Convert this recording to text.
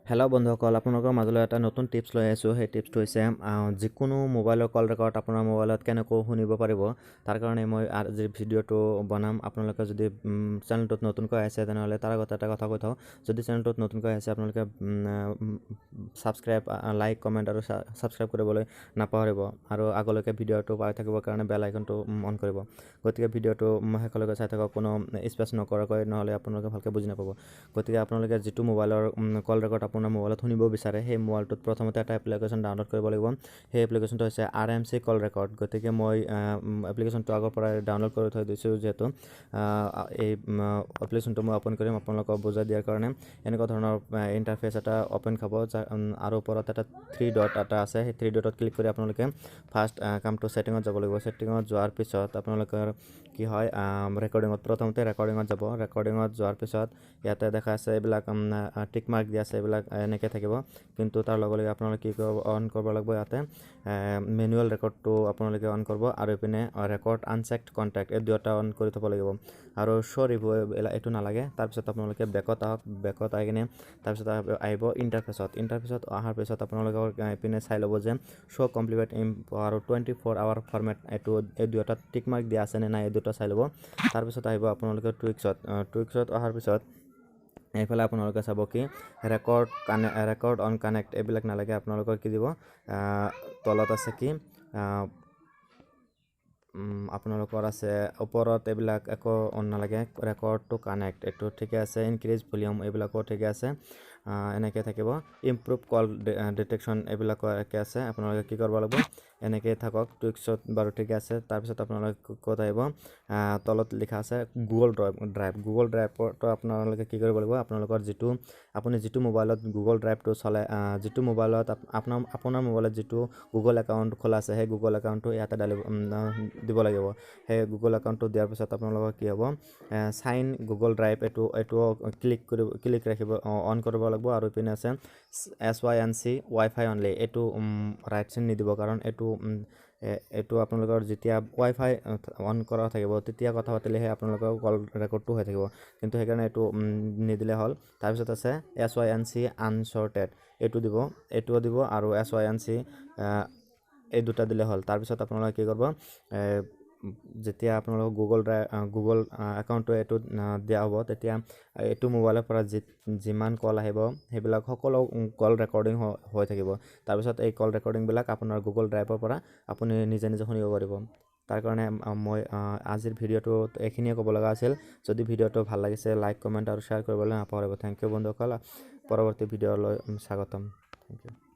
Hello' বন্ধুসকল, আপোনালোকৰ মাজলৈ এটা নতুন টিপছ লৈ আহিছোঁ। সেই টিপছটো হৈছে যিকোনো মোবাইলৰ কল ৰেকৰ্ড আপোনাৰ মোবাইলত কেনেকৈ শুনিব পাৰিব, তাৰ কাৰণে মই আজিৰ ভিডিঅ'টো বনাম। আপোনালোকে যদি চেনেলটোত নতুনকৈ আহিছে, তেনেহ'লে তাৰ আগতে এটা কথা কৈ থওঁ, যদি চেনেলটোত নতুনকৈ আহিছে, আপোনালোকে ছাবস্ক্ৰাইব, লাইক, কমেণ্ট আৰু ছাবস্ক্ৰাইব কৰিবলৈ নাপাহৰিব আৰু আগলৈকে ভিডিঅ'টো পাই থাকিবৰ কাৰণে বেল আইকনটো অন কৰিব। গতিকে ভিডিঅ'টো শেষলৈকে চাই থাকক কোনো স্পেচ নকৰাকৈ, নহ'লে আপোনালোকে ভালকৈ বুজি নাপাব। গতিকে আপোনালোকে যিটো মোবাইলৰ কল ৰেকৰ্ড আপোনাৰ মোবাইলত শুনিব বিচাৰে, সেই মোবাইলটোত প্ৰথমতে এটা এপ্লিকেশ্যন ডাউনলোড কৰিব লাগিব। সেই এপ্লিকেশ্যনটো হৈছে আৰএমচি কল ৰেকৰ্ড। গতিকে মই এপ্লিকেশ্যনটো আগৰ পৰাই ডাউনলোড কৰি থৈ দিছোঁ, যিহেতু এই এপ্লিকেশ্যনটো মই অ'পেন কৰিম আপোনালোকক বুজাই দিয়াৰ কাৰণে। এনেকুৱা ধৰণৰ ইণ্টাৰফেচ এটা অ'পেন খাব আৰু ওপৰত এটা থ্ৰী ডট এটা আছে। সেই থ্ৰী ডটত ক্লিক কৰি আপোনালোকে ফাৰ্ষ্ট কামটো ছেটিঙত যাব লাগিব। ছেটিঙত যোৱাৰ পিছত আপোনালোকৰ কি হয়, ৰেকৰ্ডিঙত, প্ৰথমতে ৰেকৰ্ডিঙত যাব। ৰেকৰ্ডিঙত যোৱাৰ পিছত ইয়াতে দেখা আছে, এইবিলাক টিক মাৰ্ক দিয়া আছে, এইবিলাক এনেকৈ থাকিব। কিন্তু তাৰ লগে লগে আপোনালোকে কি কৰিব, অন কৰিব লাগিব। ইয়াতে মেনুৱেল ৰেকৰ্ডটো আপোনালোকে অন কৰিব আৰু ইপিনে ৰেকৰ্ড আনচেকড কণ্টেক্ট, এই দুয়োটা অন কৰি থ'ব লাগিব। আৰু শ্ব' ৰিভিউ এইটো নালাগে। তাৰপিছত আপোনালোকে বেকত আহক। বেকত আহি কিনে তাৰপিছত আহিব ইণ্টাৰফেচত। ইণ্টাৰফেচত অহাৰ পিছত আপোনালোকৰ ইপিনে চাই ল'ব যে শ্ব' কমপ্লিট আৰু 24 আৱাৰ ফৰ্মেট, এইটো, এই দুয়োটাত টিক মাৰ্ক দিয়া আছে নে নাই, এই দুটা চাই ল'ব। তাৰপিছত আহিব আপোনালোকে টুইক্সত। টুইক্সত অহাৰ পিছত এইফালে আপোনালোকে চাব কি ৰেকৰ্ড অন কানেক্ট, এইবিলাক নালাগে। আপোনালোকৰ কি দিব, তলত আছে কি আপোনালোকৰ আছে ওপৰত, এইবিলাক একো অন নালাগে। ৰেকৰ্ড টু কানেক্ট, এইটো ঠিকে আছে। ইনক্ৰিজ ভলিউম, এইবিলাকো ঠিকে আছে, এনেকৈ থাকিব। ইম্প্ৰুভ কল ডিটেকশ্যন, এইবিলাকো একে আছে। আপোনালোকে কি কৰিব লাগিব, এনেকৈ থাকক। টুইক্সত বাৰু ঠিকে আছে। তাৰপিছত আপোনালোকে ক'ত আহিব? তলত লিখা আছে গুগল ড্ৰাইভ। গুগল ড্ৰাইভতো আপোনালোকে কি কৰিব লাগিব, আপোনালোকৰ যিটো, আপুনি যিটো মোবাইলত গুগল ড্ৰাইভটো চলাই, যিটো মোবাইলত আপোনাৰ মোবাইলত যিটো গুগল একাউণ্ট খোলা আছে, সেই গুগল একাউণ্টটো ইয়াতে ডালিব দিব লাগিব। সেই গুগল একাউণ্টটো দিয়াৰ পিছত আপোনালোকৰ কি হ'ব, চাইন গুগল ড্ৰাইভ, এইটো ক্লিক কৰিব, ক্লিক ৰাখিব, অন কৰিব লাগিব। আৰু ইপিনে আছে SYNC WiFi only, এইটো ৰাইট চিন নিদিব, কাৰণ এইটো আপোনালোকৰ যেতিয়া ৱাই ফাই অন কৰা থাকিব, তেতিয়া কথা পাতিলেহে আপোনালোকৰ কল ৰেকৰ্ডটো হৈ থাকিব। কিন্তু সেইকাৰণে এইটো নিদিলে হ'ল। তাৰপিছত আছে SYNC আনচৰ্টেড, এইটো দিব, এইটোও দিব আৰু SYNC, এই দুটা দিলে হ'ল। তাৰপিছত আপোনালোকে কি কৰিব, যেতিয়া আপোনালোকৰ গুগল ড্ৰাইভ, গুগল একাউণ্টটো এইটোত দিয়া হ'ব, তেতিয়া এইটো মোবাইলৰ পৰা যিমান কল আহিব, সেইবিলাক সকলো কল ৰেকৰ্ডিং হৈ থাকিব। তাৰপিছত এই কল ৰেকৰ্ডিংবিলাক আপোনাৰ গুগল ড্ৰাইভৰ পৰা আপুনি নিজে নিজে শুনিব পাৰিব। তাৰ কাৰণে মই আজিৰ ভিডিঅ'টোত এইখিনিয়ে ক'ব লগা আছিল। যদি ভিডিঅ'টো ভাল লাগিছে, লাইক, কমেণ্ট আৰু শ্বেয়াৰ কৰিবলৈ নাপাহৰিব। Thank U বন্ধুসকল, পৰৱৰ্তী ভিডিঅ'লৈ স্বাগতম। Thank U.